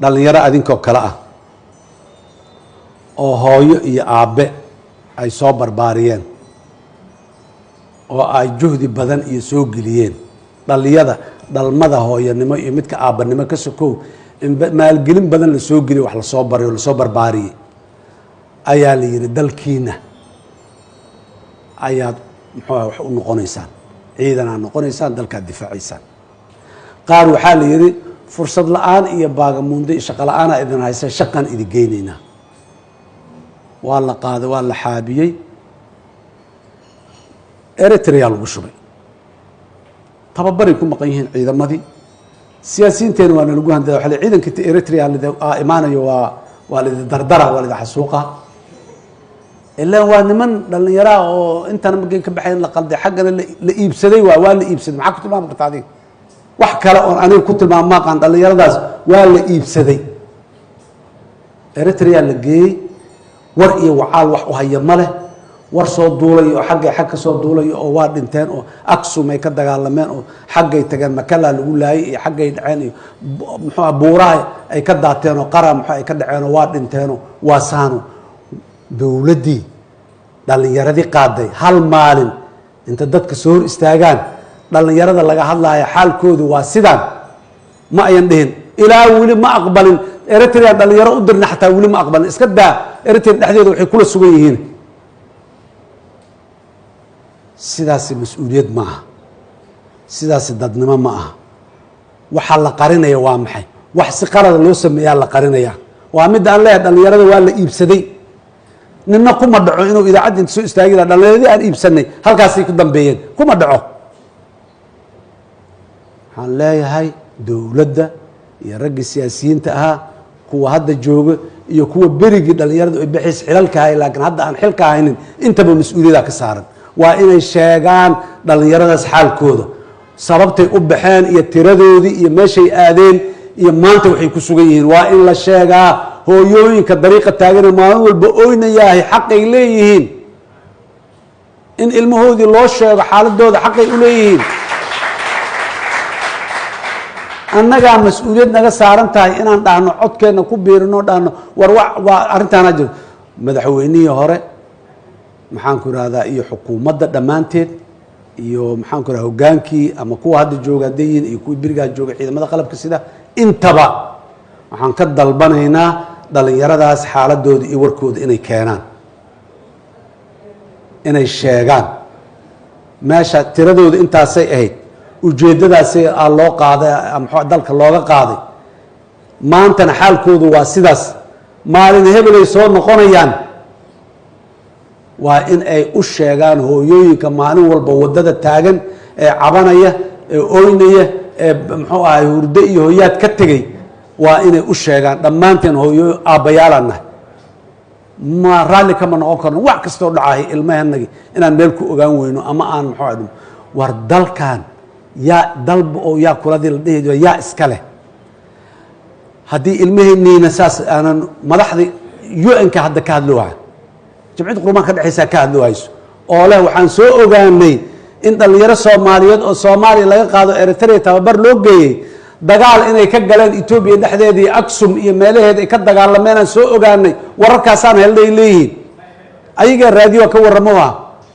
Dhallinyaro adinkoo kale ah oo hooyo iyo aabbe ay soo barbaariyeen oo ay juhdi badan iyo soo geliyeen, dhallinyada dhalmada hooyanimo iyo midka aabbanimo ka sokow, in maalgelin badan la soo geliyo, wax lasoo barayo, lasoo barbaariyey, ayaa la yidhi dalkiina ayaad muxuu ah wax u noqonaysaan, ciidan aad noqonaysaan, dalkaad difaacaysaan. Qaar waxaa la yidhi fursad la-aan iyo baagamuundo iyo shaqo la-aanaa idin haysa, shaqaan idin geynaynaa. Waa la qaaday, waa la xaabiyey, Eritrea lagu shubay, tababaray ku maqan yihiin ciidamadii. Siyaasiyiinteena waa nalagu handada, waxa la ciidanka Eritrea imaanayo, waa laidi dardara, waa laidi xasuuqa. Ilaan waa niman dhallinyaraa oo intana markay ka baxayn la qalday, xaggana la iibsaday. Waa la iibsaday. Maxaa ku tilmaami karta adiga? Wax kale oon aniga ku tilmaamo maaqaan. Dhallinyaradaas waa la iibsaday, Eritrea la geeyey, war iyo wacaal wax u haya ma leh. War soo duulay oo xaggay xag ka soo duulay oo waa dhinteen oo Aksum ay ka dagaalameen oo xaggay tageen, Makala lagu laayay iyo xaggay dhaceen iyo muxuu buuraha ay ka daateen oo qara muxuu ay ka dhaceen oo waa dhinteenoo waa saano. Dowladdii dhallinyaradii qaaday hal maalin inta dadka soo hor istaagaan, dhallinyarada laga hadlaaya xaalkoodu waa sidaan, ma ayan dhihin. Ilaa weli ma aqbalin. Eritrea dhalinyaro u dirna xataa weli ma aqbalin. Iska daa Eritrea dhexdeeda waxay kula sugan yihiin. Sidaasi mas-uuliyad ma aha, sidaasi dadnimo ma aha. Waxaa la qarinaya waa maxay? Wax si qalada loo sameeyaa la qarinaya. Waa midda aan leeyahay dhalinyarada waa la iibsaday. Nina kuma dhaco inuu idaacadda inta soo istaagi laha dhalinyaradii aan iibsanay halkaasay ku dambeeyeen, kuma dhaco. Waxaan leeyahay dowladda iyo raggii siyaasiyiinta ahaa, kuwa hadda jooga iyo kuwa berigii dhalinyaradu ay bixiis xilalka hay laakiin hadda aan xilka haynin, intaba mas-uuliyaddaa ka saaran. Waa inay sheegaan dhalinyaradaas xaalkooda, sababtay u baxeen iyo tiradoodii iyo meeshay aadeen iyo maanta waxay ku sugan yihiin. Waa in la sheegaa. Hooyooyinka dariiqa taagane maalin walba oynayaahay xaqay leeyihiin in ilmahoodii loo sheego xaaladooda, xaqay u leeyihiin. Annagaa mas-uuliyad naga saaran tahay inaan dhahno, codkeenna ku biirino, dhahno war waa arrintaana jiro. Madaxweynihii hore, maxaan ku ihahdaa, iyo xukuumadda dhammaanteed iyo maxaan ku ihahda hoggaankii ama kuwa hadda jooga hadday yihiin iyo kuwii berigaa jooga, ciidamada qalabka sida, intaba waxaan ka dalbanaynaa dhalinyaradaas xaaladooda iyo warkooda inay keenaan, inay sheegaan meesha tiradooda intaasay ahayd, ujeeddadaasay a loo qaaday, mxuu dalka looga qaaday, maantana xaalkoodu waa sidaas, maalin hebelay soo noqonayaan. Waa in ay u sheegaan hooyooyinka maalin walba waddada taagan ee cabanaya ee oynaya ee muxuu ahay hurdo iyo hoyaad ka tegey. Waa inay u sheegaan. Dhammaanteen hooyo aabbayaalaan nahay, ma raalli kama noqon karno wax kastoo dhacahay ilmahanagi inaan meel ku ogaan weyno ama aan muxuu ahay war dalkan yaa dalba oo yaa kuladii la dhihi jiro yaa iska leh. Haddii ilmaheniina saas aanan madaxda UN-ka hadda ka hadlo waha, Jamciyadda Qurmaan ka dhexaysaa ka hadlo hayso oo leh waxaan soo ogaanay in dhalinyaro Soomaaliyeed oo Soomaaliya laga qaado Eritrea tababar loo geeyey, dagaal inay ka galeen Etoobiya dhexdeeda iyo Aksum iyo meelaheeda ay ka dagaalameenaan soo ogaanay, wararkaasaan helnay leeyihiin. Ayagaa raadiyoa ka warramo. Ah,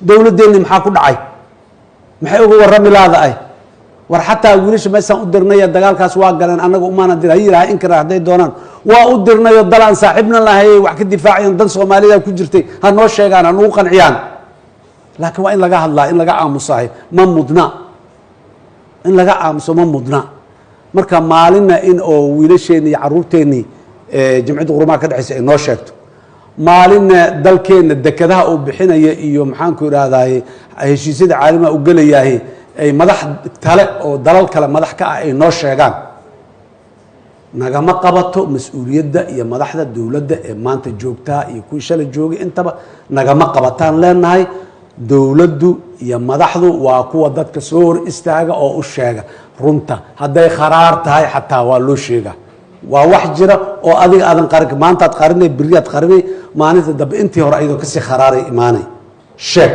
dowladdeenni maxaa ku dhacay? Maxay uga warrami laada ay war xataa wiilasha meeshaan u dirnay dagaalkaas waa galeen, annaga umaana dir ha yidhaha in kara hadday doonaan. Waa u dirnayo dal aan saaxiibna lahayay wax ka difaacayan, dan Soomaalida ku jirtay, ha noo sheegaan, ha nagu qanciyaan. Laakiin waa in laga hadlaa. In laga aamusahay ma mudna, in laga aamuso ma mudna. Marka maalinna in oo wiilasheenni iyo carruurteennii Jamciyadda Qurumaha ka dhexaysa ay noo sheegto, maalinna dalkeenna dekadaha uu bixinaya iyo maxaanku idhahdaye heshiisyada caalamiga u gelayahay ay madax kale oo dalal kale madax ka ah ay noo sheegaan, nagama qabato. Mas-uuliyadda iyo madaxda dowladda ee maanta joogtaa iyo kuwii shalay joogay intaba nagama qabataan leenahay. Dowladdu iyo madaxdu waa kuwa dadka soo hor istaaga oo u sheega runta. Hadday kharaar tahay xataa waa loo sheegaa. Waa wax jira oo adiga aadan qarin, maantaad qarinay, beriyaad qarinay, maalinta dambe intii hore ayadoo kasii kharaaray imaanay. Sheeg.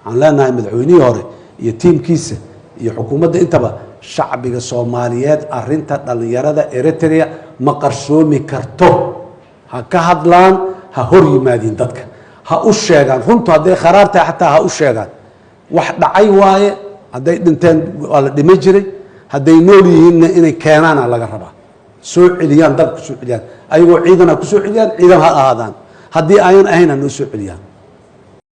Waxaan leenahay madaxweynihii hore iyo tiimkiisa iyo xukuumadda intaba, shacbiga Soomaaliyeed arinta dhalinyarada Eritrea Ma qarsoomi karto. Ha ka hadlaan, ha hor yimaadiin dadka, ha u sheegaan runtu. Hadday kharaar tahay xataa ha u sheegaan. Wax dhacay waaye. Hadday dhinteen waa la dhima jiray, hadday nool yihiinna inay keenaana laga rabaa, soo celiyaan, dalka kusoo celiyaan, ayagoo ciidan ha kusoo celiyaan, ciidan ha ahaadaan, haddii ayan ahayn ha noo soo celiyaan.